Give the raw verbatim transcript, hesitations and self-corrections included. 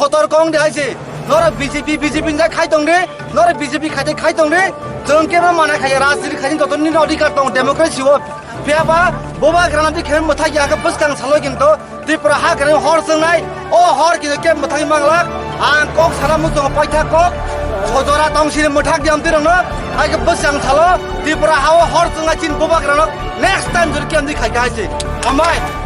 Kotor kong de hai se. Norok B J P, B J P ni khai tong de. Norok B J P khai khai tong de. Chwng kebo mana khai rajniti khai joto ni odhikar tong democracy o. Phiya ba boba grana di khe mwthai ya khe bwskang salo kinto Tripura ha khe hor swngnai. O hor kinto khe mwthai mangla. Ang kok sana muchung paitha kok. Sojora tong sini mwthak diam tirokno. Hai khe bwskang salo Tripura ha o hor swngnai chin boba grana. Next time jor khe amdi khai khai se. Amai.